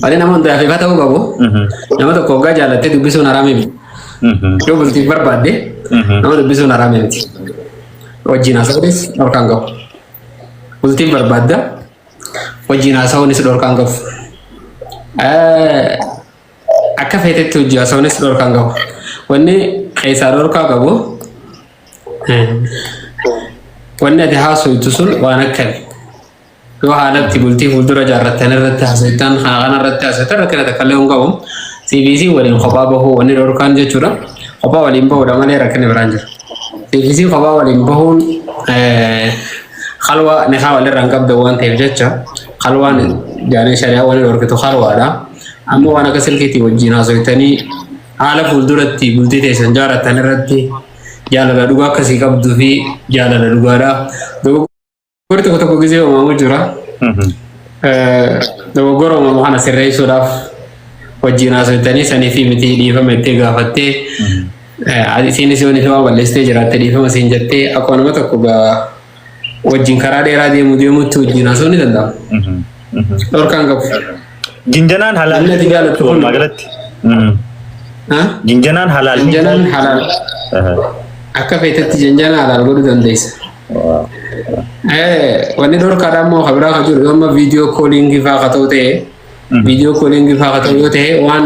Wanni nama hundaaf ifa ta'uu qabu. Nama tokko hoggaa jaalattee dubbisuun haraamii miti. Yoo bultiif barbaadde nama dubbisuun haraamii miti. Wajjin haasa'uunis dhorkaan qabu. Bultiif barbaadda wajjin haasa'uunis dhorkaan qabu. Akka feetetti hojii haasa'uunis dhorkaan qabu. Wanni keessaa dhorkaa qabu wanni ati haasoftu sun waan akkami. Yoo haalatti bultii fuuldura ijaarrattan irratti haasoftan kana kana irratti haasoftan rakkina takka illee hin qabu. CBC waliin kophaa bahuu wanni dhorkaan jechuudha. Kophaa waliin bahuudha malee rakkinni biraan jiru. CBC kophaa waliin bahuun kalwaa nikaa walirraa hin qabdan waan ta'eef jecha kalwaan jaanee shari'aa waliin dhorkitu kalwaadha. Amma waan akka silkiitii wajjin haasoftanii haala fuulduratti bultii teessan ijaarrattan irratti jaalala dhugaa akkasii qabduu fi jaalala dhugaadha. Dogoggorri tokko tokko gisee uumamu jira. Dogoggora uumamu kana sirreessuudhaaf wajjin haasoftanii sanii fi miti dhiifama itti gaafattee isiinis yoo nifi waan balleessitee jiraatte dhiifama siin jettee akkuma nama tokko gaa wajjin karaa dheeraa deemu deemutti wajjin haasa'uun ni danda'ama. Dhorkaan qabu. Jinjanaan halaal Namni ati jaalattu kun walumaa galatti. Ha? Jinjanaan halaal. Janjanaan halaal. Akka feetetti janjanaa halaal godhuu dandeessa. Wanni dhorkaadha immoo kan biraa kan jiru yoo amma viidiyoo kooliingii fa'aa ka ta'u ta'e viidiyoo kooliingii fa'aa ka ta'u yoo ta'e waan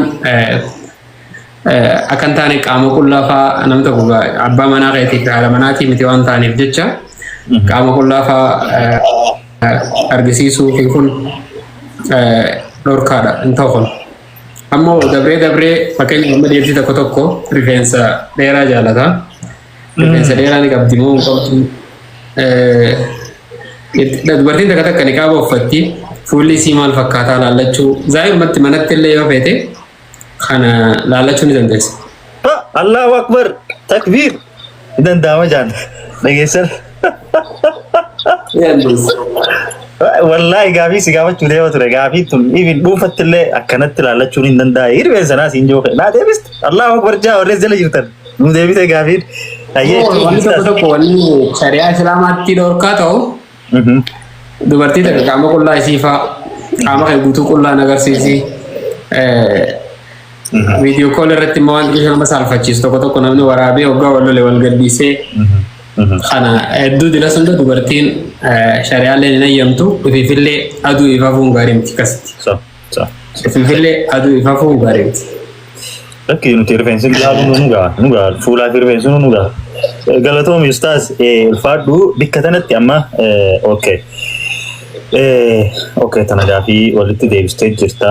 akka hin taane qaama qullaa fa'aa nam tokko abbaa manaa keetii fi haadha manaatii miti waan ta'aniif jecha qaama qullaa fa'aa argisiisuu fi kun dhorkaadha hin ta'u kun. Ammoo dabree dabree fakkeenyaaf amma dhiirti tokko tokko rifeensa dheeraa jaalata. Rifeensa dheeraa ni qabdi moo hin qabdu? Dubartiin takka takka niqaaba uffatti fuulli isii maal fakkaataa laallachuu zaahirumatti manatti illee yoo feete kana laallachuu ni dandeessa. Allahu Akbar takbiir ni danda'ama jaan dhageessan. Ni dandeessa. Wallaahi gaafii si gaafachuu deema ture gaafii tun even dhuunfatti illee akkanatti laallachuun hin danda'e hirreen sanaa siin joo naa deebiste Allahu Akbar jaa warreen jala jirtan nu deebite gaafiin. Ayyee Wanni tokko tokko wanni shari'aa islaamaatti dhorkaa ta'u dubartii takka qaama qullaa isii faa qaama kee guutuu qullaan agarsiisi. Viidiyoo kool irratti immoo waan xiqqoo nama saalfachiisu tokko tokko namni waraabee hoggaa wal lole wal gadhiisee kana hedduu dila sunda dubartiin shari'aaleen hin hayyamtu ifiifillee aduu ifafuun gaarii miti akkasitti. So, so. Ifiifillee aduu ifafuun gaarii miti. Lakki nuti rifeensi ilaaluun nu gaha nu gaha fuulaa fi rifeensi nu gaha. Galatoomi ustaaz ulfaadhu bikka tanatti amma okay. Okay tana gaafii walitti deebistee jirta.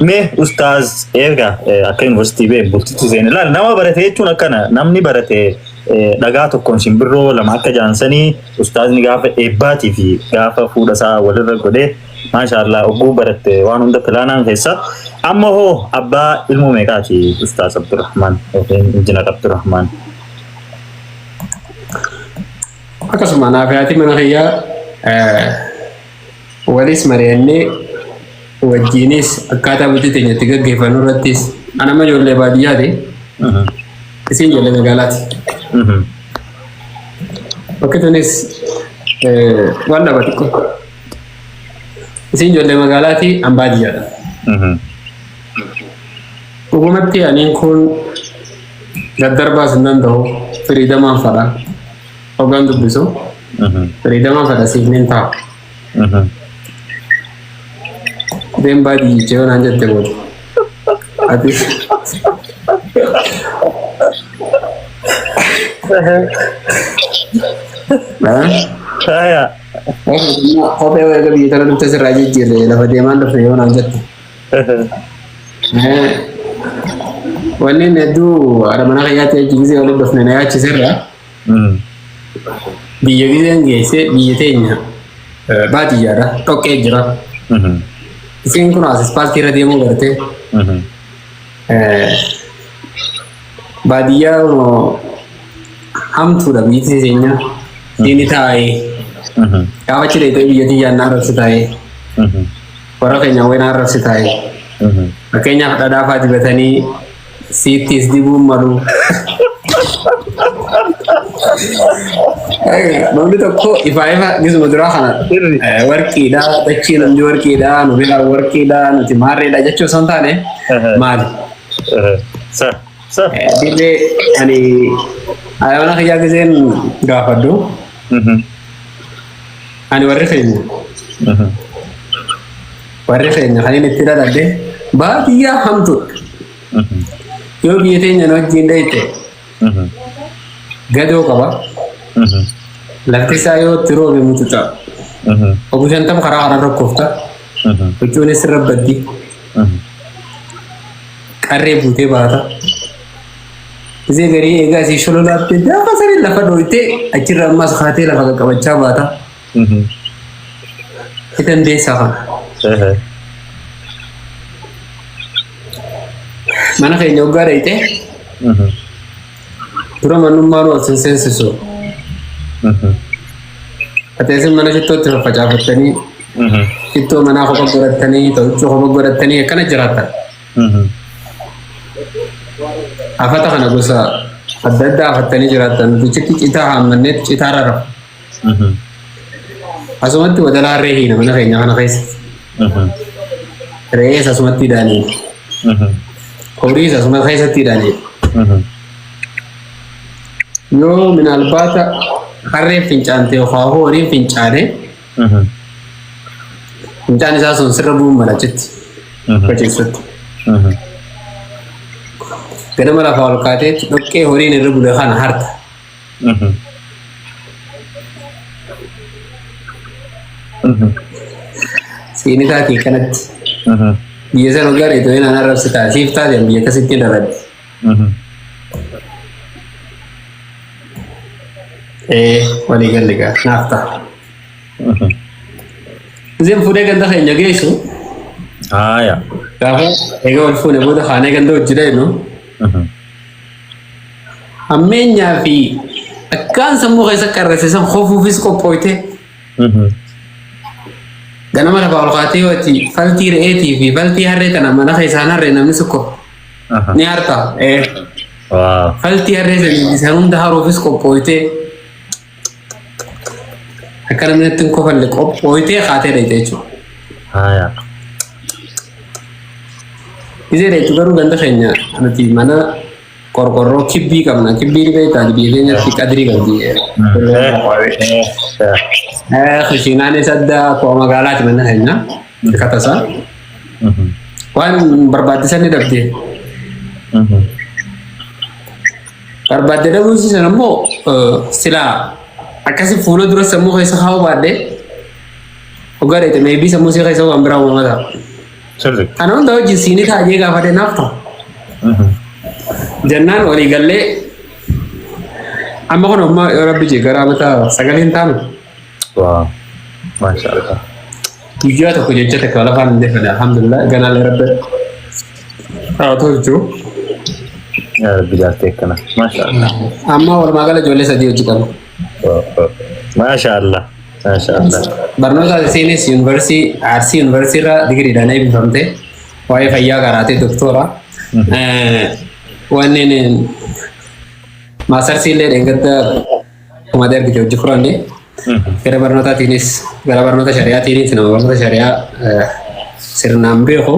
Mee ustaaz erga akka yuunivarsiitii bee bultitti seene laal nama barate jechuun akkana namni barate dhagaa tokkoon simbirroo lama akka jaansanii ustaazni gaafa eebbaatii fi gaafa fuudha isaa walirra godhee maashaallah ogguu baratte waan hunda pilaanaan keessa. Amma hoo abbaa ilmoo meeqaati ustaaz Abdurrahmaan yookiin injinar Abdurrahmaan? Akkasuma naaf haati mana kiyyaa walis mari'annee wajjiinis akkaataa bultii teenya itti gaggeeffannu irrattis ana amma ijoollee baadiyyaati isiin ijoollee magaalaati. Bakki tunis waan dhaba xiqqoo. Isiin ijoollee magaalaati an baadiyyaadha. Dhugumatti aniin kun daddarbaas hin danda'u firiidamaan fadha. Hoggaan dubbisu firiidamaan fadha siif nin ta'a. Deem baadiyyicha yoo naan jette booda. Atis Haya. Kophee eega biyya tana dhufte sirraa jijjiirre lafa deemaan dhufte yoo naan jette. Wanni inni hedduu haadha mana kiyyaatti achi gisee walitti dhufne na yaachiserra biyya giseen geesse biyya teenya baadiyyaadha dhoqqee jira. Isiin kun as ispaaltii irra deemuu gartee baadiyyaa hamtuudha biyyi teenya inni taa'ee gaafa achi dheeyxee biyya tiyyaan na arrabsi taa'ee warra keenya wayii na arrabsi taa'ee fakkeenyaaf dhadhaa fa'aa dibatanii siittis dibuun malu. Namni tokko ifaa ifa gisuma duraa kana Sirri. Warqiidha, dachii namni warqiidha, nu biraa warqiidha, nuti maarreedha jechuu osoo hin taane maali? Sa sa. Dirree ani ayyaana kiyyaa giseen gaafadhu ani warri keenya kan inni itti dhaladhe baadiyyaa hamtuudha. Yoo biyya teenya nu wajjin dhayite gadoo qaba. Lafti isaa yoo itti roobe mucuca. Obbo 50 karaa kanaan rakkoofta. Huccuunis sirra baddi. Qarree buutee baata. Isee garii eegaa isii shololaattee gaafa sanii lafa dhooytee achirra ammas kaatee lafa qaqqabachaa baata. Itti dandeessaa kana. Mana keenya hoggaa dhayite dura mannummaan ol sin seensisu. Ati isin mana shittootti faffacaafattanii, shittoo manaa kopha godhattanii, tolchuu kopha godhattanii akkana jiraattan. Afata kana gosa adda addaa afattanii jiraattan. Bichitti citaa haammanneet citaa rarafu. Asumatti wadalaa harree hiina mana keenya kana keessa. Re'ees asumatti hidhaanii. Horiis asuma keessatti hidhaanii. Yoo minaalbaata harreen fincaante yookaan horiin fincaane, fincaan isaa sun sirra bu'uun mala achitti. Faceessatti. Ganama lafaa ol kaatee dhoqqee horiin irra bule kana harta. Siini taatee kanatti. Biyya sana hoggaa dheetu inni arrabsitaa siif taate biyya akkasitti dhaladhe. Ee, walii galli gaa naaf ta'a. Izeen fuudhee ganda keenya geessu Haaya. Gaafa egaa wal fuune booda kaanee ganda hojii deemnu hammeenyaa fi akkaan sammuu keessa qarreessisan kofuufis qophooyte ganama lafaa ol kaatee yoo ati faltii re'eetii fi faltii harree tana mana keessaan harree namni sukko ni harta. Ee. Waa. Faltii harree sanii isaan hunda haruufis qophooytee akka namni natti hin kofalle qophooytee kaatee dheeyte jechuudha. Haaya. Isee dheeytu garuu ganda keenya nuti mana qorqorroo kibbii qabna. Kibbii ni beektaa, biyya keenyatti qadrii qabdi. Kushiinaanis adda akkuma magaalaati mana keenya. Katasaa. Waan barbaachisan ni dhabde. Barbaadde dhabuu sana immoo silaa akkasi fuula dura sammuu keessa kaa'uu baadhee hoggaa dheete meebii sammuu isii keessa waan biraa uumama ta'a. Sirri. Kana hunda wajjin siinii taa'ee gaafate naaf ta'a. Jennaan walii gallee amma kun amma yoo rabbi jee gara amata 9n taanu. Waa. Maasha Allah. Guyyaa tokko jecha takka lafaan hin deeffanne, alhamdulillah, ganaalee rabbi haa tolchu. Yaa Rabbi jaartee akkana. Maasha Allah. Amma walumaa gala ijoollee sadii hojii qabna. Maasha Allah. Maasha Allah. Barnoota isiinis yuunivarsiitii Arsii yuunivarsiitii irraa digiriidhaan eebbifamte, waa'ee fayyaa qaraatee doktora. Wanneen maastarsii illee dheengadda kumadee argite hojii furanne. Gara barnootaatiinis, gara barnoota shari'aatiinis nama barnoota shari'aa sirnaan beeku.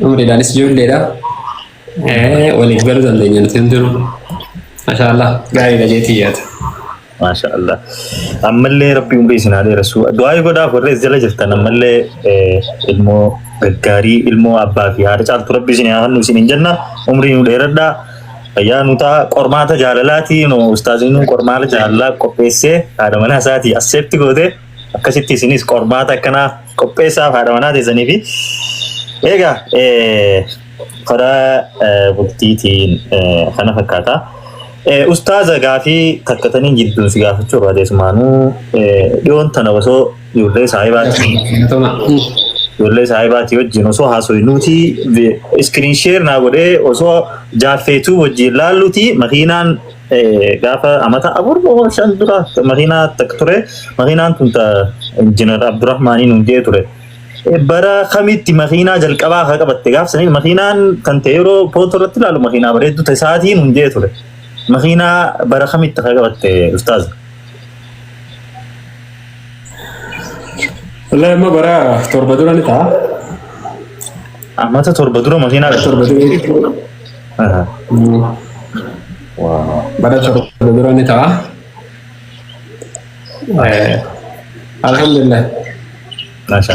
Umriidhaanis ijoolleedha. Waliif galuu dandeenya nuti hundinuu. Maashaallah, gaariidha jeetii yaada. Maasha Allah. Ammallee Rabbi umrii isin haa dheeressu. Du'aa godhaaf warri as jala jirtan, ammallee ilmoo gaggaarii, ilmoo abbaa fi haadha caaltu Rabbi isin haa kennu isin hin jenna. Umrii nu dheeradhaa. Fayyaa nu ta'a. Qormaata jaalalaati. Nu ustaaziin nu qormaata jaalalaa qopheessee haadha manaa isaatii accept goote, akkasitti isinis qormaata akkanaa qopheessaaf haadha manaa teessanii fi egaa karaa bultiitiin kana fakkaata. Ustaaza, gaafii takkatanii jidduun si gaafachuu barbaade. Sumaanuu dhiyoon tana osoo ijoollee saahibaatii wajjin osoo haasofnuuti screen share naa godhee, osoo jaaffeetuu wajjin laalluti, makiinaan gaafa amata 4 moo 5 dura makiinaa takka ture, makiinaan tun ta injiinar Abdurrahmaanii nuun jee ture. Bara kamitti makiinaa jalqabaa akka qabatte gaaf sanii makiinaan kan ta'e yeroo footoo irratti ilaalu makiinaa bareedduu ta'e sa'aatiin hundee ture. Makiinaa bara kamitti akka qabatte ustaaz? Wallahi amma bara 7 dura ni ta'a. Amata 7 dura makiinaa Bara qabatte. 7 dura. Bara 7 dura ni ta'a. Alhamdulillah.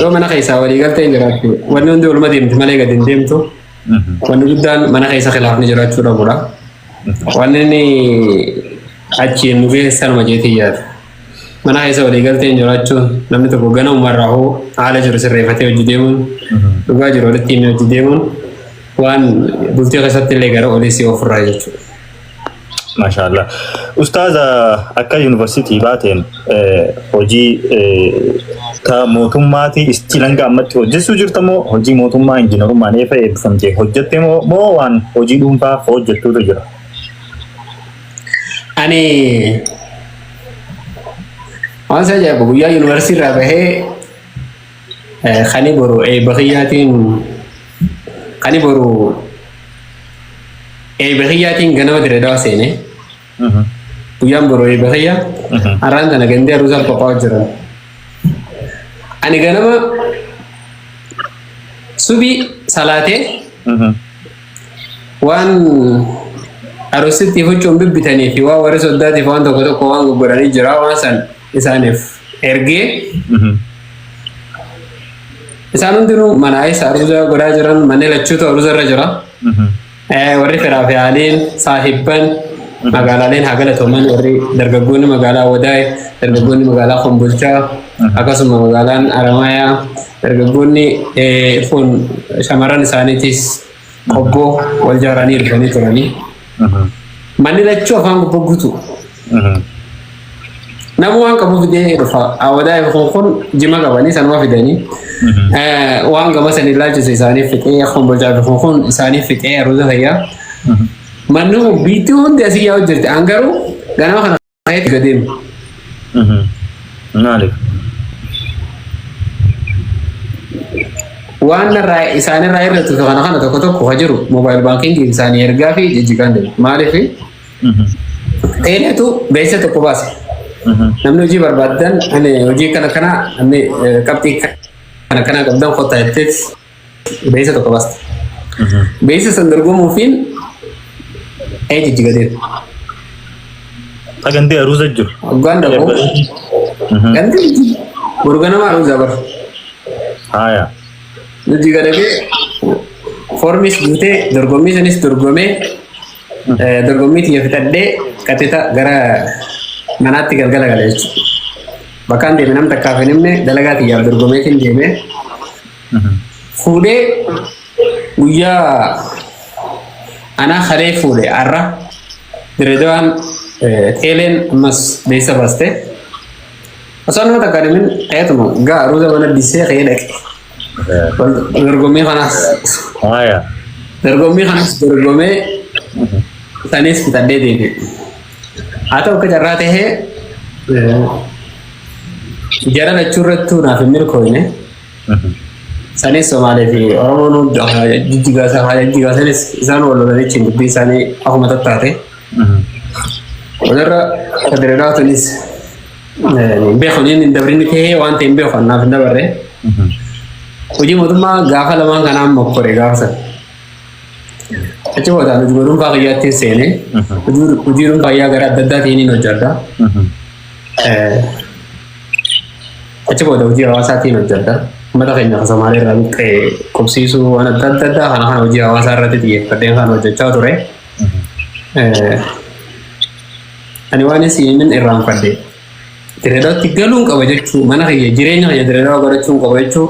Yoo mana keessaa walii galtee hin jiraattu wanni hundi waluma deemti malee gadi hin deemtu. Wanni guddaan mana keessa khilaafni jiraachuu dhabudha. Wanni inni achiin nu geesse sanuma jeetii yaada. Mana keessa walii galtee hin jiraachuun namni tokko ganamuma irraa hoo haala jiru sirreeffatee hojii deemuun dhugaa jiru walitti himee hojii deemuun waan bultii keessatti illee gara olii si ofirraa jechuudha. Maashaallah. Ustaaza akka yuunivarsiitii baateen hojii ta mootummaati istiil hanga ammatti hojjechuu jirta moo hojii mootummaa injiinarummaan eefa eebbifamtee hojjette moo moo waan hojii dhuunfaa hojjettuutu jira? Ani waan isa ajaa'ibu guyyaa yuunivarsiitii irraa bahee kani boru eebba kiyyaatiin kani boru eebba kiyyaatiin ganama Dirree Dawaa seene. Guyyaan boru eebba kiyya. Har'aan tana gandee aruusaaf qophaa'u jiran. Ani ganama subii salaatee waan aruusitti huccuun bibbitanii fi waan warri soddaatiif waan tokko tokko waan goggodhanii jira waan san isaaniif ergee isaan hundinuu mana isa aruuza godhaa jiran manni lachuutu aruuza irra jira. Warri firaa fi haaliin saahibban magaalaaleen haa galatooman warri dargaggoonni magaalaa Wadaay dargaggoonni magaalaa Kombolchaa akkasuma magaalaan Aramaayaa dargaggoonni kun shamarran isaaniitis qobboo wal jaaranii erganii turanii. Manni lachuu afaan gubbaa guutuu. Nama waan qabu fidee dhufa. Awwadaa kun kun jima qabanii sanuma fidanii. Waan gama sanii ilaalchise isaaniif fixee kombolchaa fi kun kun isaaniif fixee aruuza fayyaa. Manni kun biitti hundi asii yaa'u jirti. An garuu ganama kana ka'eetti gadeemu. Maaliif? Waan narraa isaanirraa irratti kana kana tokko tokko ka jiru moobaayil baankiingii isaanii ergaa fi jijjigaan deemu. Maaliif? Teeleetu beeksisa tokko baase. Namni hojii barbaaddan ani hojii kana kana namni qabxii kana kana qabdan kottaa jetteet beeksisa tokko baaste. Beeksisa san dorgomuufiin ee jijjigateera. Sagantee aruuza jiru. Hoggaan dhaqu ganti boru ganama aruuza bar. Haaya. Jijjiga dhaqee foormis guutee dorgommii sanis dorgomee Dorgommii tiyya fixadhee qaxita gara manaatti galgala gala jechuudha. Bakkaan deeme nam takkaaf hin himne dalagaa tiyyaaf dorgomeetiin deeme. Fuudhee guyyaa anaa kalee fuudhe har'a Direedawaan teeleen ammas beeksisa baaste. Osoo nama takkaan himin ka'eetuma gaa aruuza mana bissee ka'ee dhaqe. Dorgommii kanaas Haaya. dorgommii kanas dorgomee sanis fixadhee deebi'e. Haa ta'u akka carraa tahee jara lachuu irrattuu naaf hin milkooyne. Sanis Somaalee fi Oromoon jijjigaa sanis isaan wal lolanichi dubbii isaanii akkuma tattaate. Walirra federaalaa tunis hin beeku inni hin dabrinni tahee waan ta'e hin beeku naaf hin dabarre. Hojii mootummaa gaafa lamaan kanaan mokkore gaafa sana. Achi boodaan hojii dhuunfaa kiyyaatti seene. Hojii dhuunfaa kiyyaa gara adda addaatiin hin hojjedha. Achi booda hojii hawaasaatiin hojjedha. Uummata keenya kan Somaalee irraa buqqa'e qubsiisuu waan adda adda addaa kana kana hojii hawaasaa irratti xiyyeeffadhee kan hojjechaa ture. Ani waan isin irraanfadhe. Direedaatti galuun qaba jechuu mana kiyya jireenya kiyya Direedaa godhachuun qaba jechuu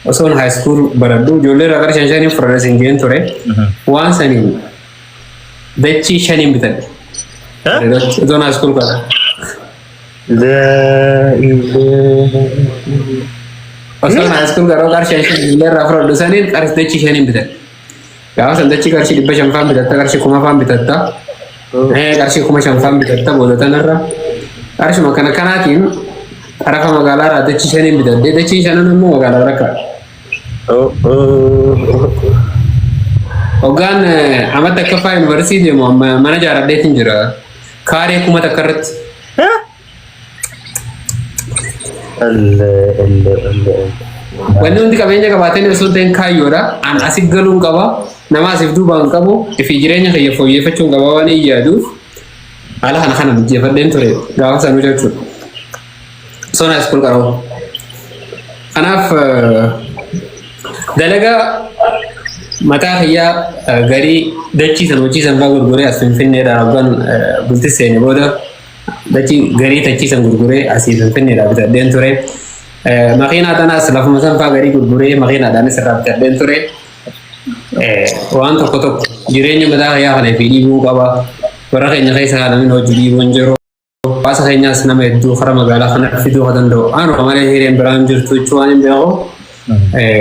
osoon high school baradhu ijoollee irraa gara shan shaniin fudhadhe sin jeen ture. Waan saniin dachii shaniin bitadhe. Direedaatti osoon high school baradhu. Osoon high school garuu qarshii shan ijoollee irraa fudhadhu saniin qarshii dachii shaniin bitadhe. Gaafa san dachii qarshii 500 faan bitatta qarshii 1000 faan bitatta. Qarshii 5000 faan bitatta booda tanarra. Qarshuma kana kanaatiin xarafa magaalaa irraa dachii shaniin bitadhe. Dachii shanan immoo magaalaa rakka. Oh, oh. Hoggaan amata takkaffaa yuunivarsiitii deemu amma mana jaaradheetiin jira. Kaaree 1000 irratti. Elle, elle, elle. Wanni hundi qabeenya qabaatanii osoo hin ta'in kaayyoodha. An asi galuun qaba. Nama asiif duubaan qabu. Ifii jireenya kiyya fooyyeffachuun qaba waan hin yaaduuf. Haala kana kana mijjeeffadheen ture gaafa sanuu jechuudha. Sona school qaroo. Kanaaf dalagaa mataa kiyyaa garii dachii san hojii san fa'aa gurguree as Finfinneedhaan hoggaan bulti seene booda dachii garii tachii san gurguree asii Finfinneedhaa bitadheen ture. Makiinaa tanaas lafuma san fa'aa garii gurguree makiinaadhaanis irraa bitadheen ture. Waan tokko tokko jireenya mataa kiyyaa kana fi dhiibuu qaba. Warra keenya keessa namni hojii dhiibuu hin jiru. Hawaasa keenyaas nama hedduu karaa magaalaa kana fiduu kan danda'u. Anuma malee hireen biraan jirtu jechuu waan hin beeku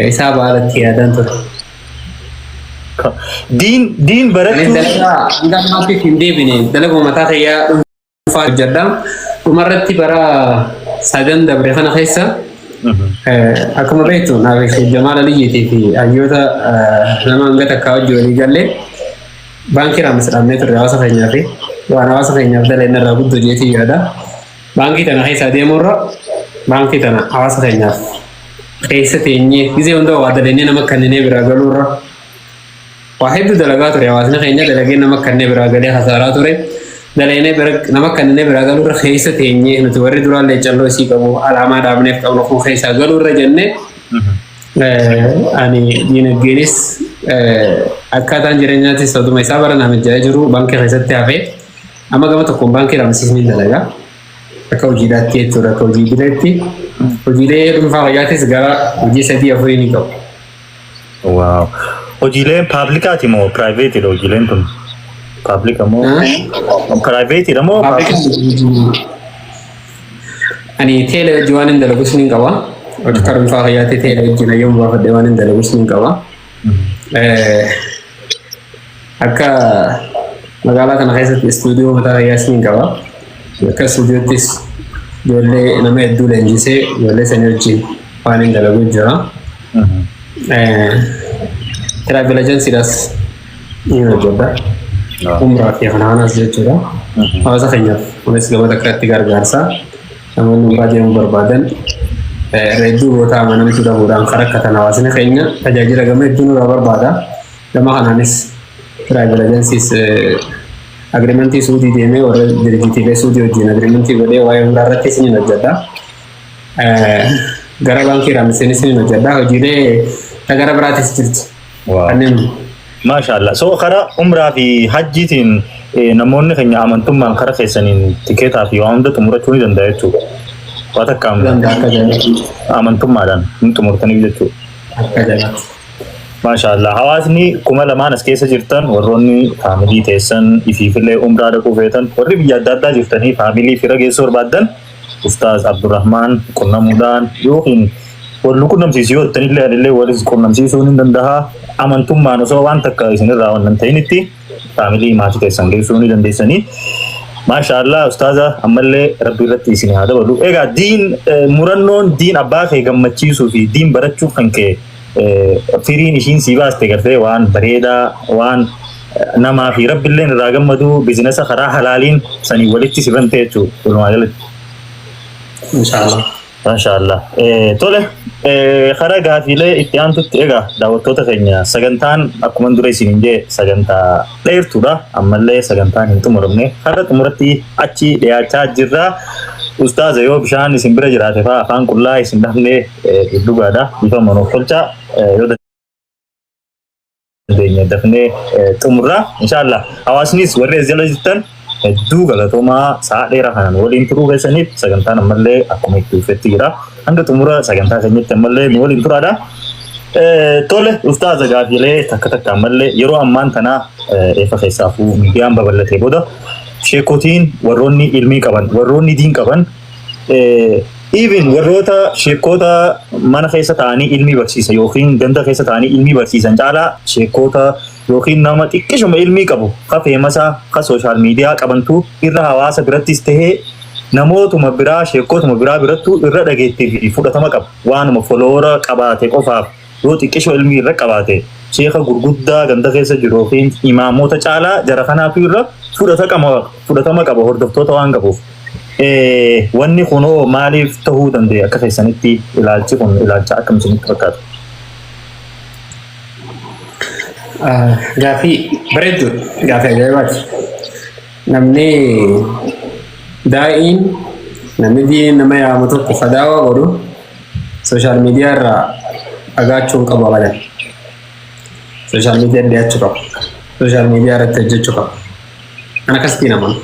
isaa baalatti yaadaan ture. Diin diin Anis barachuu dalagaa hanga ammaatti hin deebine, dalaguma mataa kiyyaa dhuunfaa hojjedha. Dhumarratti bara sadan dabre kana keessa akkuma beektu naaf Sheekh Jamaal Aliyyiitii fi hayyoota nama hanga takkaa hojii walii gallee baankii raamis dhaabnee turre hawaasa keenyaa fi waan hawaasa keenyaaf daleen irraa guddoo jeetii yaada. Baankii tana keessa adeemurra baankii tana hawaasa keenyaaf keessa teenyee gizee hunda waa daleenee nama kanneenee biraa galuurra waa hedduu dalagaa ture. Hawaasni keenya dalagee nama kanneen biraa galee hasaaraa ture. Daleenee nama kanneenee biraa galuurra keessa teenyee nuti warri duraan leecalloo isii qabu alaamaa dhaabneef qabnu kun keessaa galuurra jennee, ani diinagdeenis akkaataan jireenyaatis oduma isaa bara namijjaa jiru baankii keessatti hafee amma gama tokkoon baankii ramsiisni dalagaa akka hojiidhaatti jechuudha, akka hojii idileetti. Hojiilee dhuunfaa fayyaatis gara hojii sadii afurii ni qabu. Wow. Hojiileen publicaati moo privateiidha hojiileen tun? Publica moo privateiidha moo? Ani teelee hojii waan hin dalagus ni qaba. Akka dhuunfaa fayyaatti teelee wajjin hayyoon baafadhee waan hin dalagus ni qaba. Akka magaalaa kana keessatti istuudiyoo mataa fayyaas ni qaba. Akka istuudiyoottis ijoollee nama hedduu leenjisee ijoollee sanii wajjin waan hin dalagu jira. Travel agencydhaas ni hojjedha. Umraa fi kana kanas jechuudha. Hawaasa keenyaaf kunis gama takkaatti gargaarsa. Namoonni umraa deemuu barbaadan irra hedduu boota amanamtuu dhabuudhaan kan rakkatan hawaasni keenya tajaajila gama hedduu nurraa barbaada. Gama kanaanis travel agencys agreementii Suudii deemee warra dirjitiilee Suudii wajjin agreementii godhee waa'ee umraa irrattis ni hojjedha. Gara baankii raamsiinis ni hojjedha. Hojiilee gara biraatis jirti. Kanneen Maashaallah. So karaa umraa fi hajjiitiin namoonni keenya amantummaan karaa keessaniin tikeetaa fi waan hunda xumurachuu ni danda'a jechuudha. Waa takka danda'a akka jalaatti. Amantummaadhaan ni xumurtaniif jechuudha. Akka jalaatti. Maashaallah. Hawaasni 2000 as keessa jirtan, warroonni family teessan ifiifillee umraa dhaquu feetan, warri biyya adda addaa jirtanii family fira geessuu barbaaddan, Ustaaz Abdurrahmaan qunnamuudhaan yookiin wal nu qunnamsiisu yoo jettanillee anillee walis qunnamsiisuu ni danda'a. Amantummaan osoo waan takka isinirraa waan hin ta'initti family maatii teessan geessuu ni dandeessanii. Maashaallah ustaaza, ammallee rabbi irratti isin haa dabalu. Egaa diin murannoon diin abbaa kee gammachiisuu fi diin barachuu kan kee firiin ishiin sii baaste gartee waan bareedaa, waan namaa fi rabbilleen irraa gammadu, businessa karaa halaaliin sanii walitti si bante jechuudha walumaa galatti. Inshaallah. Maashaallah. Tole, karaa gaafiilee itti aantutti, egaa daawwattoota keenya, sagantaan akkuma dura isiniin jee sagantaa dheertuudha. Ammallee sagantaan hin xumuramne. Karaa xumuratti achi dhiyaachaa jirra. Ustaaza, yoo bishaan isin bira jiraate fa'aa afaan qullaa isin dhabnee dhugaadha. Bifa manuuf tolchaa yoo dandeenye dafnee xumurra. Inshaallah hawaasnis warri as jala jirtan hedduu galatoomaa, sa'a dheeraa kanaan waliin turuu keessaniif. Sagantaan ammallee akkuma itti fufetti jira. Hanga xumura sagantaa keenyatti ammallee nu waliin turaadha. Tole ustaaza, gaafiilee takka takka ammallee. Yeroo ammaan tanaa eefa keessaafuu miidiyaan babal'atee booda sheekotiin warroonni ilmii qaban, warroonni diin qaban, even warroota sheekota mana keessa ta'anii ilmii barsiisan yookiin ganda keessa ta'anii ilmii barsiisan caalaa sheekota yookiin nama xiqqishuma ilmii qabu ka famousa ka social media qabantu irra hawaasa birattis tahee namootuma biraa sheekotuma biraa birattu irra dhageettii fi fudhatama qaba. Waanuma follower qabaate qofaaf Yoo xiqqishoo ilmii irra qabaate sheeka gurguddaa ganda keessa jiru yookiin imaamota caalaa jara kanaatu irra fudhatama qaba hordoftoota waan qabuuf. Wanni kunoo maaliif ta'uu danda'e akka keessanitti ilaalchi kun ilaalcha akkam isinitti fakkaata? Gaaffii bareedduudha. Gaaffii ajaa'ibaati. Namni daa'iin namni diiniin nama yaamu tokko ka daawaa godhu social media irraa fagaachuu hin qabu abadan. Social media dhiyaachuu qaba. Social media irratti hojjechuu qaba. Kan akkasitti namoonni.